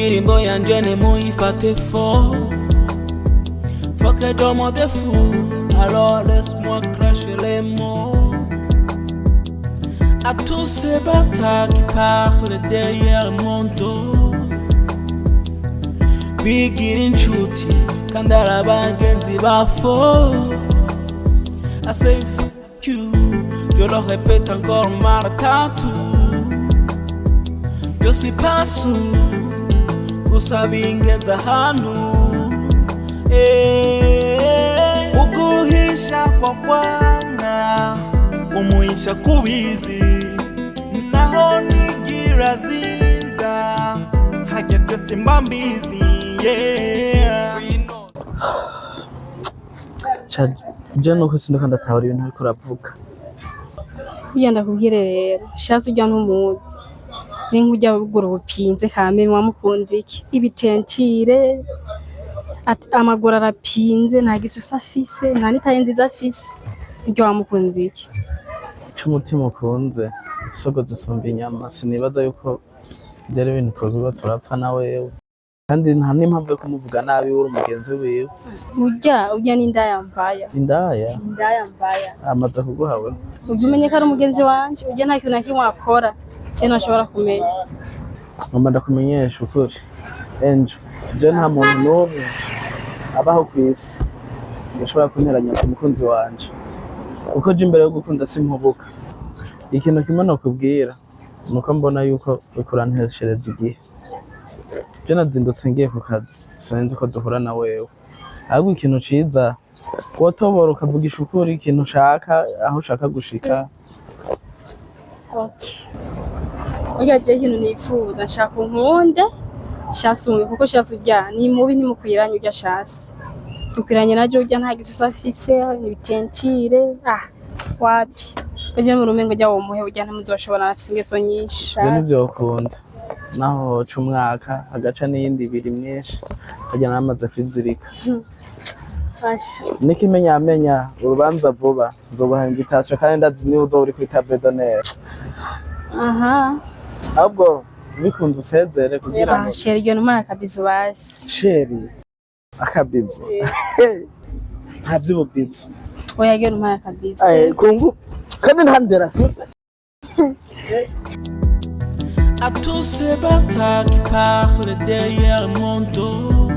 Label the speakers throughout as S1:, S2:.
S1: Indirimbo yanje nimuyifate fo. Faut que dorme de fou, alors laisse-moi cracher les mots. À tous ces bâtards qui parlent derrière mon dos, bigira inshuti kandi ari abagenzi ba fo. I say fuck you, je le répète encore maratatu. Je suis pas sourd, gusa bingeza ahantu. Eh.
S2: Uguhisha kwa kwana umuhisha kubizi, naho nigira zinza hajya byose mba mbizi, yeah.
S3: Je nuko sindiko ndatahura ibintu ariko uravuga.
S4: Burya ndakubwire rero, shatse urya ntumuzi. Ni nk'urya buguru bupinze kame wamukunze iki? Ibitentire, amaguru arapinze, nta gisusa afise, nta n'itaye nziza afise. Urya wamukunze iki?
S3: Ico umutima ukunze isogo zisumba inyama. Sinibaza yuko vyari ibintu twobiba turapfa na wewe, kandi nta n'impamvu yo kumuvuga nabi, uri umugenzi wiwe.
S4: Urya ni indaya mbaya.
S3: Indaya?
S4: Indaya mbaya.
S3: Amaze kuguha we?
S4: Urya umenye ko ari umugenzi wanje, urya nta kintu na kimwe akora je ntashobora kumenya.
S3: Ngomba ndakumenyesha ukuri, Angel, je nta muntu n'umwe abaho kw'isi yashobora kunteranya ku mukunzi wanje, kuko je imbere yo gukunda simpubuka. Ikintu kimwe nokubwira nuko mbona yuko uriko uranteshereza igihe. Je nazindutse ngiye ku kazi, sinzi ko duhura na wewe. Ahubwo ikintu ciza wotobora ukavugisha ukuri ikintu ushaka, aho ushaka gushika.
S4: Okay. Burya jewe ikintu nifuza, nshaka unkunde shasi umwe, kuko shasi urya ni mubi, ntimukwiranye. Urya shasi dukwiranye naje, urya nta gisusa afise, ibitentire, ah wapi. Uje mu rumengo rya womuhe, urya ntimuzoshobora, afise ingeso nyinshi.
S3: Ivyo
S4: Shasi.
S3: Ntivyokunda naho hoca umwaka hagaca n'iyindi ibiri myinshi, harya namaze kwizirika.
S4: Asha.
S3: N'ikimenyamenya urubanza vuba nzoguha invitation, kandi ndazi niwe uzoba uri kuri table d'honneur.
S4: Aha.
S3: Ahubwo bikunze usezere kugira ngo
S4: Chéri, genda umuhe akabizu basi.
S3: Chéri, akabizu? Nta vy'ububizu.
S4: Oya, genda umuhe akabizu.
S3: Eh, kungu kandi nta ndera afise.
S1: À tous ces bâtards qui parlent derrière mon dos,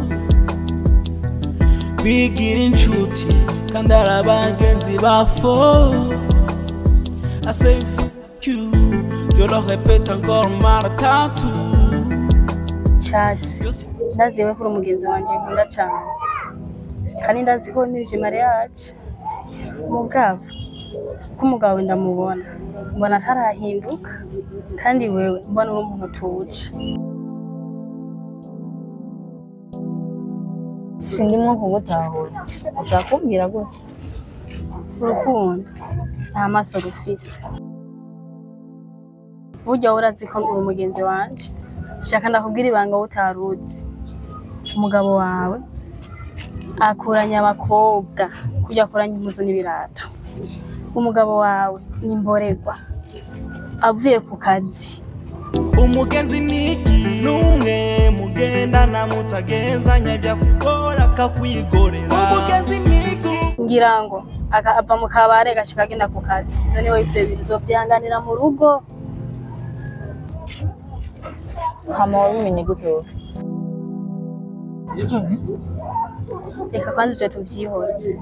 S1: bigira inshuti kandi ari abagenzi ba fo. I say fuck you, je le répète encore maratatu.
S4: Shasi, ndazi wewe ko uri umugenzi wanje nkunda cane, kandi ndazi ko wemirije mariage. Mugabo ko umugabo ndamubona, mbona atarahinduka, kandi wewe mbona uri umuntu utuje.
S5: Sindimwo kugutahura, ushaka kumbwira gute?
S4: Urukundo nta maso rufise. Burya wowe urazi ko uri umugenzi wanje. Shaka ndakubwira ibanga wowe utaruzi: umugabo wawe akuranya abakobwa kurya akuranya impuzu n'ibirato. Umugabo wawe ni imborerwa avuye ku kazi.
S2: Umugenzi niki? Numwe mugendana mutagenzanya, byakugora akakwigorera. Umugenzi niki?
S4: Ngira ngo ava mu kabare gashika agenda ku kazi. None we ivyo bintu uzovyihanganira mu rugo?
S5: Hama wabimenye gute wowe?
S4: Reka kwanza ivyo tuvyihoze.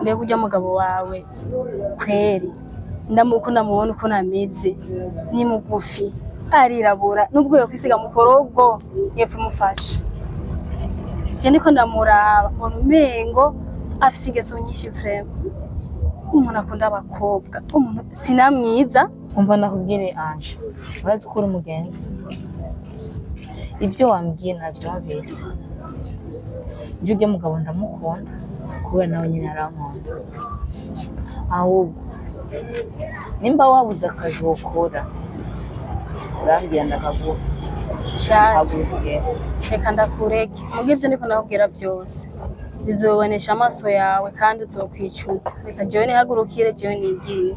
S4: Mbega urya mugabo wawe kweri, ndamuko ndamubona ukuntu ameze, ni mugufi, arirabura, nubwo yokwisiga mukorogo yepfa imufasha. Je ndiko ndamuraba mbona umengo afise ingeso nyinshi vraiment. Umuntu akunda abakobwa, umuntu sinamwiza.
S5: Umva ndakubwire, Anje, urazi ko uri umugenzi. Ibyo wambwiye navyumvise. Ibyo urya mugabo ndamukunda kubera nawe nyine arankunda. Ahubwo nimba wabuze akazi wokora, urambwira ndakaguha.
S4: Shasi.
S5: Haguruke.
S4: Reka ndakureke. Muga ivyo ndiko ndakubwira vyose bizobonesha amaso yawe, kandi uzokwicuza. Reka jewe nihagurukire, jewe nigiye.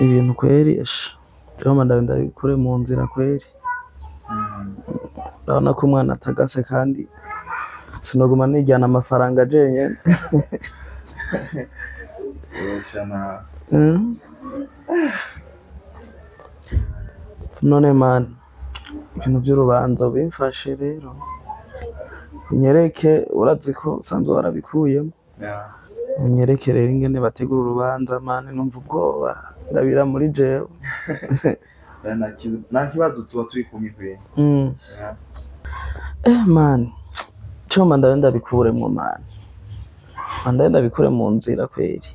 S3: Ibintu kweri esha joma ndabikure mu nzira kweri. Urabona ko umwana atagase kandi sinoguma nijyana amafaranga jenyene.
S6: Esha nawe.
S3: None mani ibintu by'urubanza bimfashe rero unyereke, urazi ko usanzwe warabikuyemo.
S6: Yeah.
S3: Unyereke rero ingene bategura urubanza mani, numva ubwoba ndabira muri jewe.
S6: Yeah, nta kibazo tuba turi kumwe kweri. Yeah.
S3: Mani coma ndabe ndabikuremwo mani, ndabe ndabikure mu nzira kweri.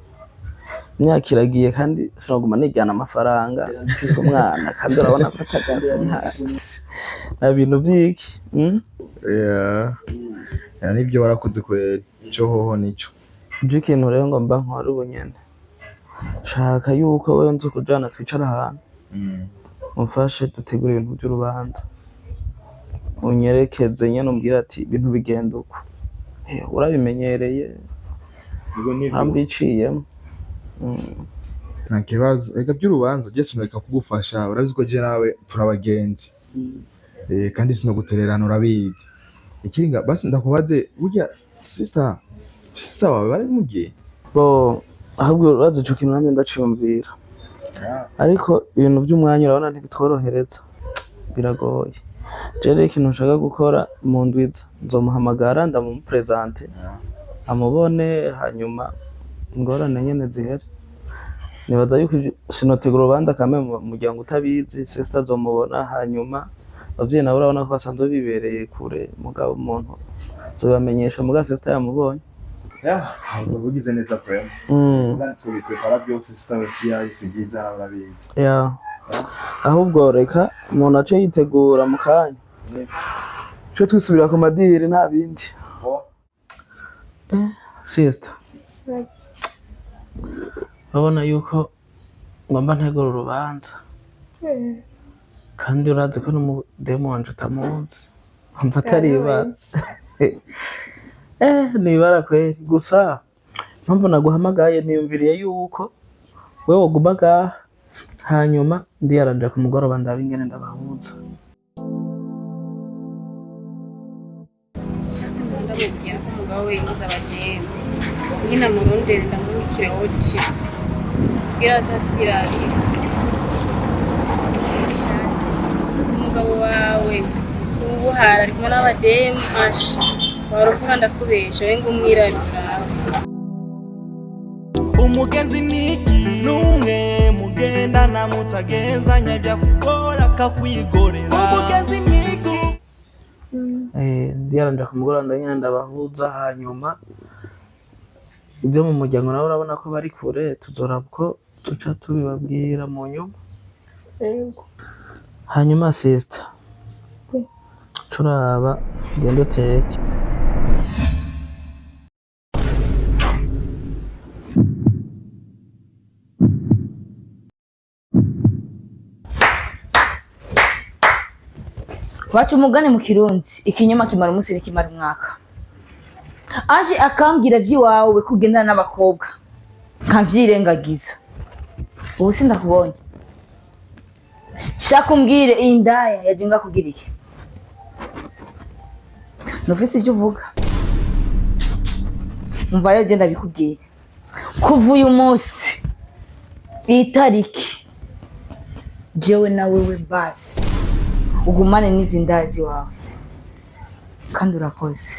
S3: Imyaka iragiye kandi sinaguma nijyana amafaranga mfise umwana, kandi urabona ko atagase nta bintu vy'iki.
S6: Yeah. Yeah, nibyo warakoze kweri. Ico hoho nico.
S3: Je ikintu rero ngomba nkore ubu nyene, shaka yuko wewe nzi kujana twicara ahantu umfashe dutegure ibintu by'urubanza, unyerekeze nyene umbwire ati ibintu bigenda uku. Urabimenyereye.
S6: Ubwo nibyo.
S3: Ntambiciyemo.
S6: Nta kibazo. Ega by'urubanza je sinureka kugufasha, urabizi ko je nawe turabagenzi. Kandi sinogutererana urabizi. Ikiringa basi ndakubaze burya sister wawe barabimubwiye?
S3: Bo ahubwo urazi ico kintu namye ndaciyumvira, ariko ibintu by'umwanya urabona ntibitworohereza, biragoye. Je rero ikintu nshaka gukora mu ndwiza nzomuhamagara ndamumupresente amubone, hanyuma ingorane nyene zihere. Nibaza yuko sinotegura urubanza kame mu muryango utabizi, sister azomubona, hanyuma abavyeyi nabo urabona ko basanzwe bibereye kure, mugabo umuntu nzobibamenyesha muga sister yamubonye.
S6: Yeah, uzoba ugize neza vraiment. Kandi tubiprepara byose sister we si byiza nawe urabizi.
S3: Yeah. Ahubwo reka umuntu ace yitegura mu kanya co twisubira ku madiri nta bindi. Sister, urabona yuko ngomba ntegura urubanza kandi urazi ko n'umudemu wanje utamuzi, umva atari ibara. Ni ibara kweri. Gusa impamvu naguhamagaye niyumviriye yuko wewe woguma ngaha, hanyuma ndiyaranja ku mugoroba ndabe ingene ndabahuza.
S4: Shasi ndamubwira ko umugabo we yinjiza abademu, nyine amurondere ndamubikire woci kugira azavyirabira. Shasi umugabo wawe ubuhara ari kumwe n'abademu, asha waruvuga ndakubesha we ngo umwirabira.
S2: Umugenzi niki numwe mugendana mutagenzanya byakugora akakwigorera. Umugenzi niki?
S3: Ndiyaranja ku mugoroba ndabe ndabahuza, hanyuma ibyo mu muryango nabo urabona ko bari kure, tuzoraba uko tuca tubibabwira mu nyuma.
S7: Yego.
S3: Hanyuma sister, turaba ugende uteke.
S5: Baca umugani mu Kirundi, ikinyoma kimara umunsi ntikimara umwaka. Aje akambwira vy'iwawe kugendana n'abakobwa nkavyirengagiza, ubu sindakubonye. Shaka umbwire iyi ndaya yaje ngakugira iki? Nufise ivyo uvuga? Umva rero je ndabikubwira, kuva uyu munsi iyi tariki jewe na wewe basi ugumane n'izi ndaya ziwawe, kandi urakoze.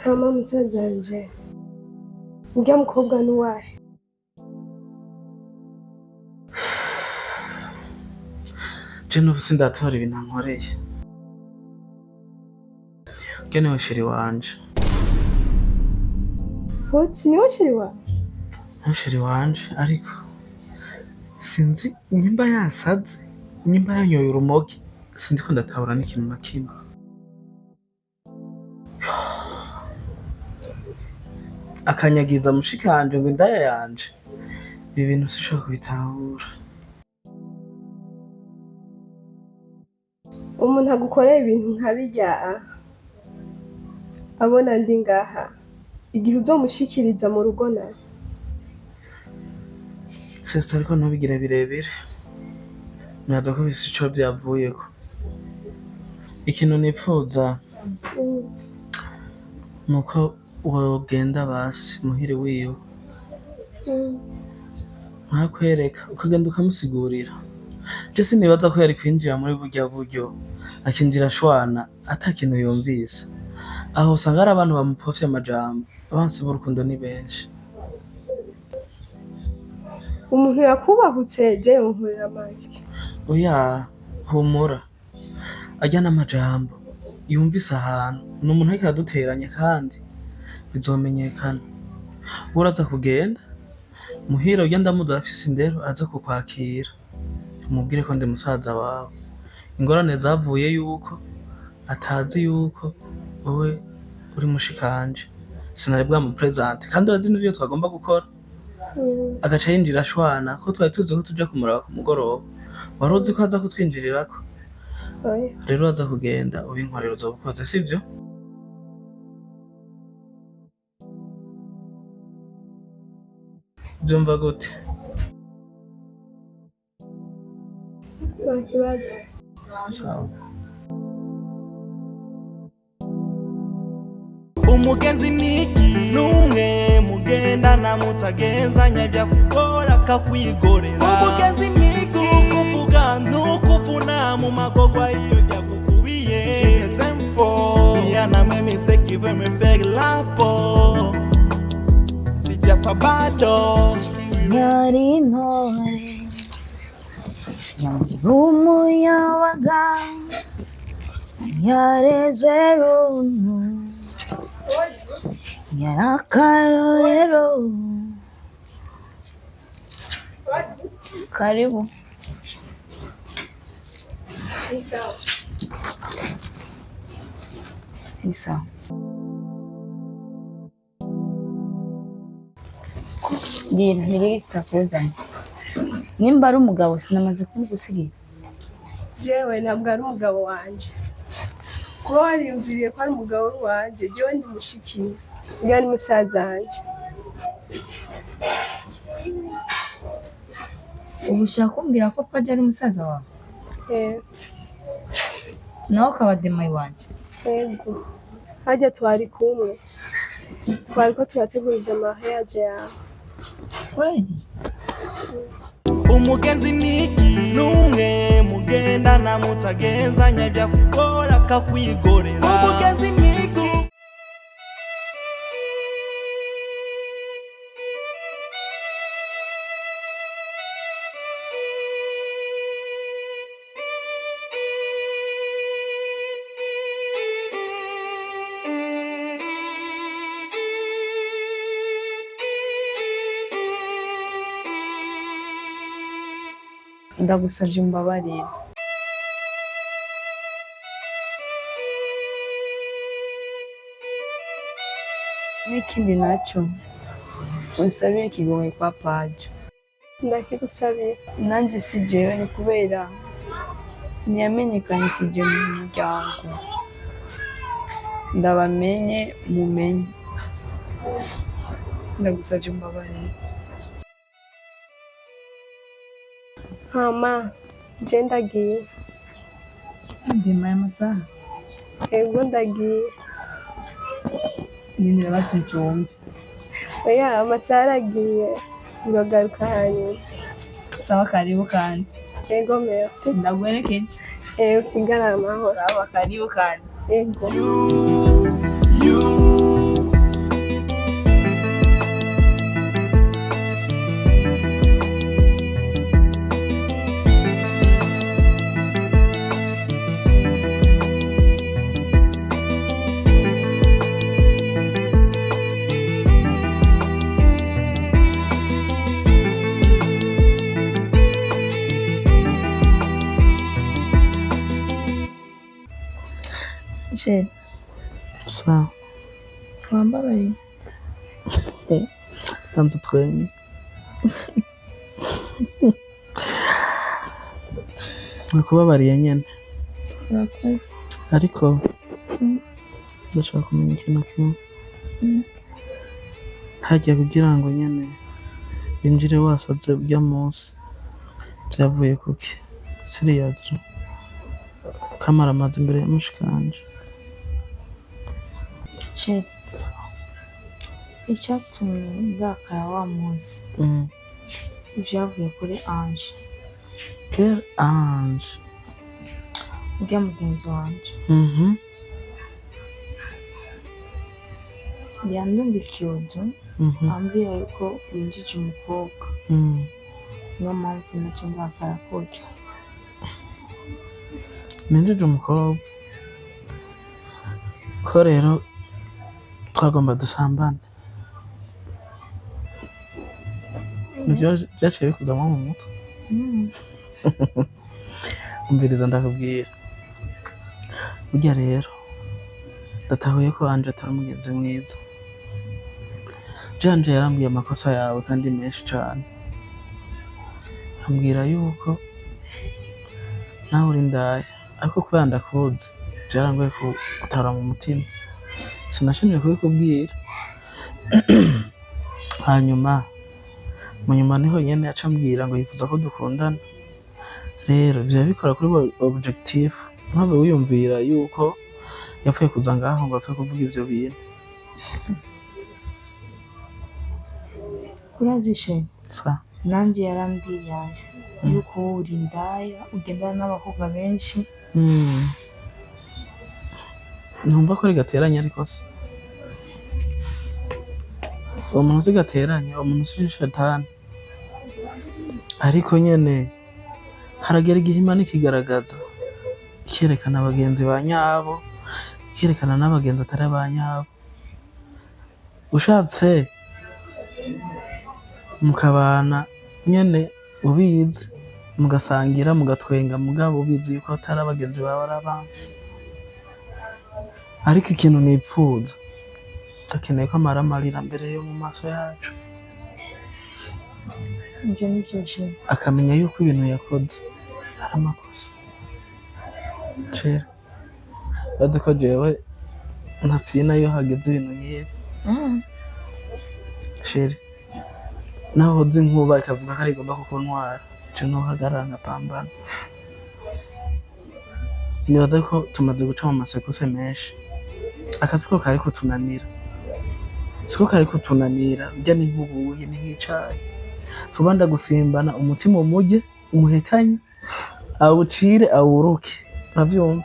S7: Hama musaza wanje, urya mukobwa ni uwahe?
S3: Je n'ubu sindatora ibintu ankoreye. Urya niwe chéri wanje.
S7: What? Niwe chéri wawe?
S3: Niwe chéri wanje, ariko sinzi nimba yasaze, nimba yanyoye urumogi, sinzi ko ndatabura n'ikintu na kimwe. Akanyagiza mushikanje ngo indaya yanje. Ibi bintu sinshobora kubitahura.
S7: Umuntu agukorera ibintu nka birya, Abona ndi ngaha igihe uzomushikiriza mu rugo nawe.
S3: Sister, ariko ntubigire birebire, ntaza ko bise ico byavuyeko. Ikintu nipfuza nuko wogenda basi muhire wiwe nkakwereka, ukagenda ukamusigurira. Je sinibaza ko yari kwinjira muri burya buryo akinjira ashwana ata kintu yumvise. Aho usanga hari abantu bamupfovya amajambo, abansi b'urukundo ni benshi.
S7: Umuntu yakubahutse je yonkorera make.
S3: Oya, humura, arya n'amajambo yumvise ahantu ni umuntu ariko araduteranya kandi bizomenyekana. Uraza kugenda muhira, urya ndamuzi afise indero, aza kukwakira, umubwire ko ndi musaza wawe. Ingorane zavuye yuko atazi yuko wowe uri mushikanje, sinari bwamupresente kandi urazi n'ivyo twagomba gukora. Agaca yinjira ashwana ko twari tuzi ko tuja kumuraba ku mugoroba, wari uzi ko aza kutwinjirirako.
S7: Oya.
S3: Rero uraza kugenda ubinkorera, uzoba ukoze, sivyo? Byumva gute?
S7: Nta kibazo.
S3: Sawa.
S2: Umugenzi niki? Numwe mugendana mutagenzanya byakugora akakwigorera. Umugenzi niki? Ukuvuga nukuvuna mu magogwa iyo byagukubiye. Je les aime fort, il y en a même ceux qui veulent me faire la peau. Sijafa bado.
S5: Yari intore umuyabaga yarezwe runtu yari akarorero. Karibu. Ni sawa. Bwira ntibiri tutakuzanye. Nimba ari umugabo sinamaze kumugusigira.
S7: Jewe ntabwo ari umugabo wanje. Kuba wariyumviriye ko ari umugabo wanje, jewe ndi mushikiwe. Uriya ni musaza wanje.
S8: Ubu ushaka kumbwira ko Padiri ari musaza wawe?
S7: Eh,
S8: Nawe ukaba demayi wanje?
S7: Yego. Harya twari kumwe. Twariko turateguriza mariage yawe.
S8: Kweli?
S2: Umugenzi niki? Numwe mugendana mutagenzanya byakugora akakwigorera. Umugenzi niki?
S8: Ndagusavye umbabarire. N'ikindi naco, unsabire ikigongwe kwa Pajo.
S7: Ndakigusabira.
S8: Nanje si jewe, ni kubera ntiyamenyekanishije mu muryango. Ndabamenye mumenye. Ndagusavye umbabarire.
S7: Hama, je ndagiye.
S8: Ndema y'amasaha.
S7: Ego ndagiye.
S8: Nindira basi ncumbe.
S7: Oya, amasaha aragiye. Nzogaruka hanyuma.
S8: Sawa, karibu kandi.
S7: Ego, merci.
S8: Sindagwerekeje.
S7: Eh, usigare amahoro.
S8: Sawa, karibu kandi.
S7: Ego.
S2: You.
S8: Chéri,
S3: Sawa.
S8: wambabariye?
S3: Tanze utwenge. Nakubabariye nyene.
S8: Urakoze.
S3: Ariko Ndashaka kumenya ikintu kimwe. Hajya kugira ngo nyene winjire wasaze urya munsi, vyavuye kuki? Seriously, kamaramaza imbere ya mushikanje.
S5: Chéri, icyatumye ndakara wa munsi byavuye kuri Ange.
S3: Quel ange?
S5: Urya mugenzi wanje. Yandungikiye udu ambwira yuko winjije umukobwa. Niyo mpamvu naca ndakara kurya.
S3: Ninjije umukobwa ko rero twagomba dusambane, nivyo vyaciye bikuzamwo mu mutwe? Umviriza ndakubwira, burya rero ndatahuye ko Anje atari umugenzi mwiza. Janje yarambwiye amakosa yawe kandi menshi cane, ambwira yuko nawe uri indaya, ariko kubera ndakuzi vyarangoye gutahura mu mutima, sinashimye kubikubwira. Hanyuma mu nyuma niho nyene yaca ambwira ngo yifuza ko dukundana. Rero ivyo yabikora kuri objectif, ntave wiyumvira yuko yapfuye kuza ngaho ngo apfe kuvuga ivyo bintu.
S5: Urazi chéri,
S3: Sa.
S5: nanjye yarambwiye Ange yuko wowe uri indaya, ugendana n'abakobwa benshi.
S3: Ntumva ko rigateranya, ariko se uwo muntu si gateranya, uwo muntu si shetani. Ariko nyene haragera igihe Imana ikigaragaza, ikerekana abagenzi ba nyabo, ikerekana n'abagenzi atari aba nyabo. Ushatse mukabana nyene ubizi, mugasangira, mugatwenga, mugabo ubizi yuko atari abagenzi bawe, ari abansi. Ariko ikintu nipfuza, ndakeneye ko amara amarira mbere yo mu maso yacu,
S5: Ibyo ni byo chéri.
S3: akamenya yuko ibintu yakoze ari amakosa. Cera bazi ko jewe ntafyina iyo hageze ibintu nk'ibi. Chéri, naho hoza inkuba ikavuga ko ari igomba kukuntwara, je nohagarara nkapambana. Nibaza ko tumaze guca mu masekuse menshi, akazi ko kari kutunanira, siko kari kutunanira. Urya ni nk'ubuyi, ni nk'icayi, vuba ndagusimbana umutima umurye, umuhetanye, awucire awuruke, uravyumva?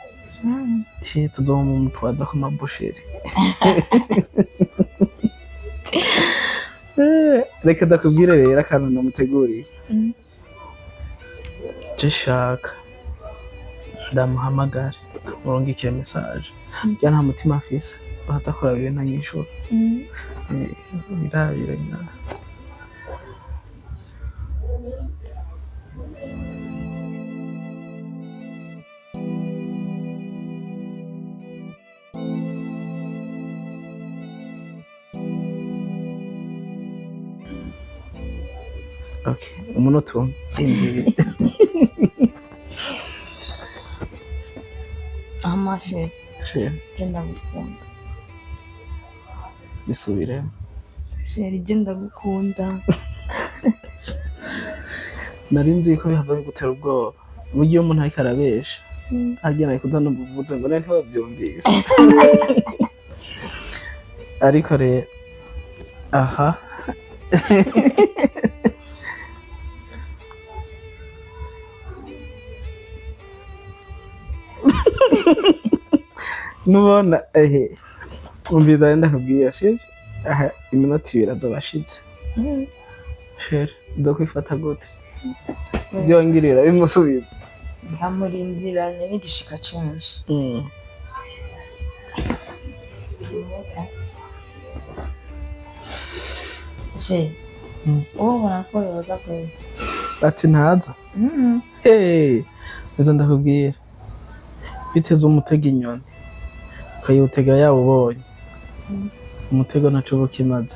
S3: She tuzoma umutwaza ku mabusheri. Reka ndakubwire rero akantu namuteguriye. Je shaka ndamuhamagare, murungikire message. Rya nta mutima afise, uraza kuraba ibintu anyishura. Birabira ngaha. Okay, umunota umwe. Rindira.
S5: Ama chéri,
S3: Chéri,
S5: je ndagukunda.
S3: bisubiremo.
S5: Chéri, je ndagukunda.
S3: Nari nzi ko bihava bigutera ubwoba. Burya iyo umuntu ariko arabesha, harya nari kuza numva ngo nari ntibavyumvise. Ariko rero aha nubona ehe, umviza rero ndakubwira, sivyo? Aha iminota 2 azoba ashitse. Chéri, uzokwifata gute? Vyongirira bimusubiza.
S5: Nkamurindiranye n'igishika cinshi. Chéri, uwo ubona ko yoza kweli?
S3: Ati ntaza? Hey, izo ndakubwira, biteze umutego inyoni ukayiwutega yawubonye, umutego ntaco uba ukimaze.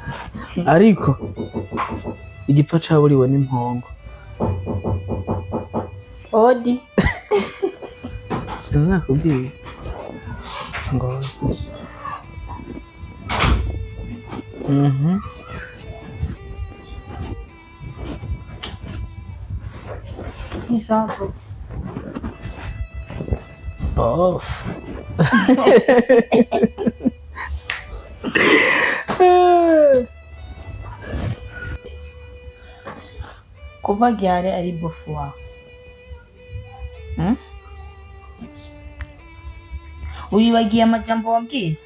S3: Ariko igipfa caburiwe n'impongo.
S4: Odi.
S3: Sinakubwiye ngo
S5: Ni sawa bro.
S3: Bof.
S5: Kuva ryari ari bofu wawe? Hmm? Uribagiye amajambo wambwira?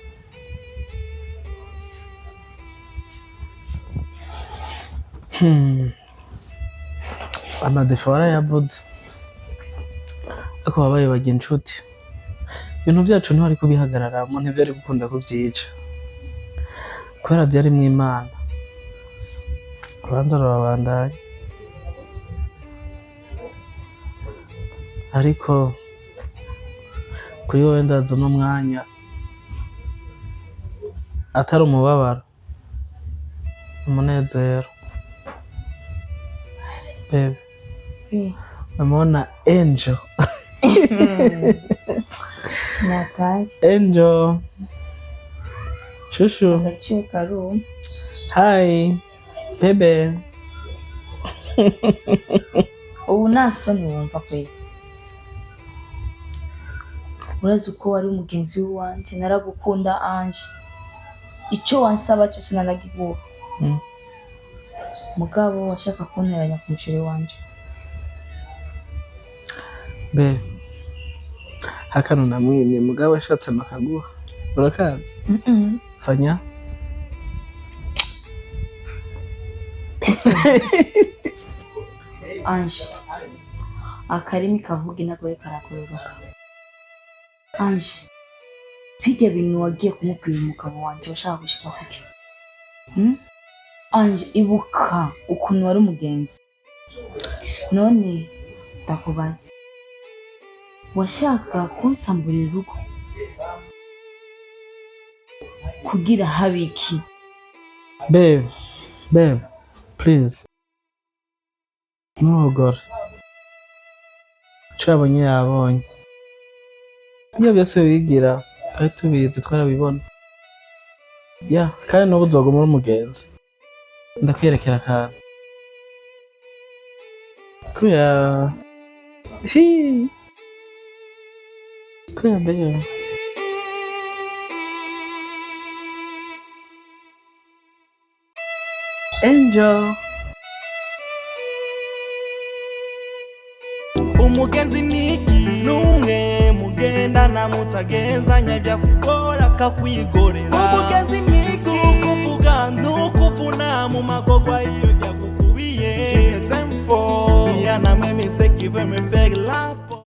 S3: Amadefo warayavuze, ariko wabaye bagira inshuti. Ibintu byacu ntiwari kubihagararamo, ntibyari gukunda kubyica kubera byari mu Imana. Urubanza rurabandanya, ariko kuri wowe ndaza uno mwanya atari umubabaro, umunezero. Bebe, umeona Angel?
S5: Nataje.
S3: Angel, shushu.
S5: Agaciro karuma.
S3: Hi bebe.
S5: Ubu nta soni wumva kweli? Urazi uko wari umugenzi w'iwanje, naragukunda Ange, icyo wansaba cyose naragiguha. Mugabo washaka kunteranya ku muceri wanje.
S3: Be, hakano namwimye, mugabo ashatse makaguha. Urakazi? Fanya.
S5: Ange, akarimi kavuga inagore karagororoka. Ange, bijya bintu wagiye kumubwira umugabo wanje washaka gushika kuki? Ange, ibuka ukuntu wari umugenzi. None ndakubaza, washaka kunsamburira urugo kugira habe iki?
S3: Babe, babe, please, ntuhogore. Ico yabonye yabonye. Ibyo byose wigira twari tubizi, twarabibona. Ya, kandi n'ubu uzoguma uri umugenzi. Ndakwerekera akantu. Kuya. Hi. Kuya babe. Angel.
S2: Umugenzi niki? Numwe mugendana mutagenzanya byakugora akakwigorera. Umugenzi niki? Ukuvuga nukuvuna mu magogwa iyo byagukubiye. Je les aime fort. Il y en a même ceux qui veulent me faire la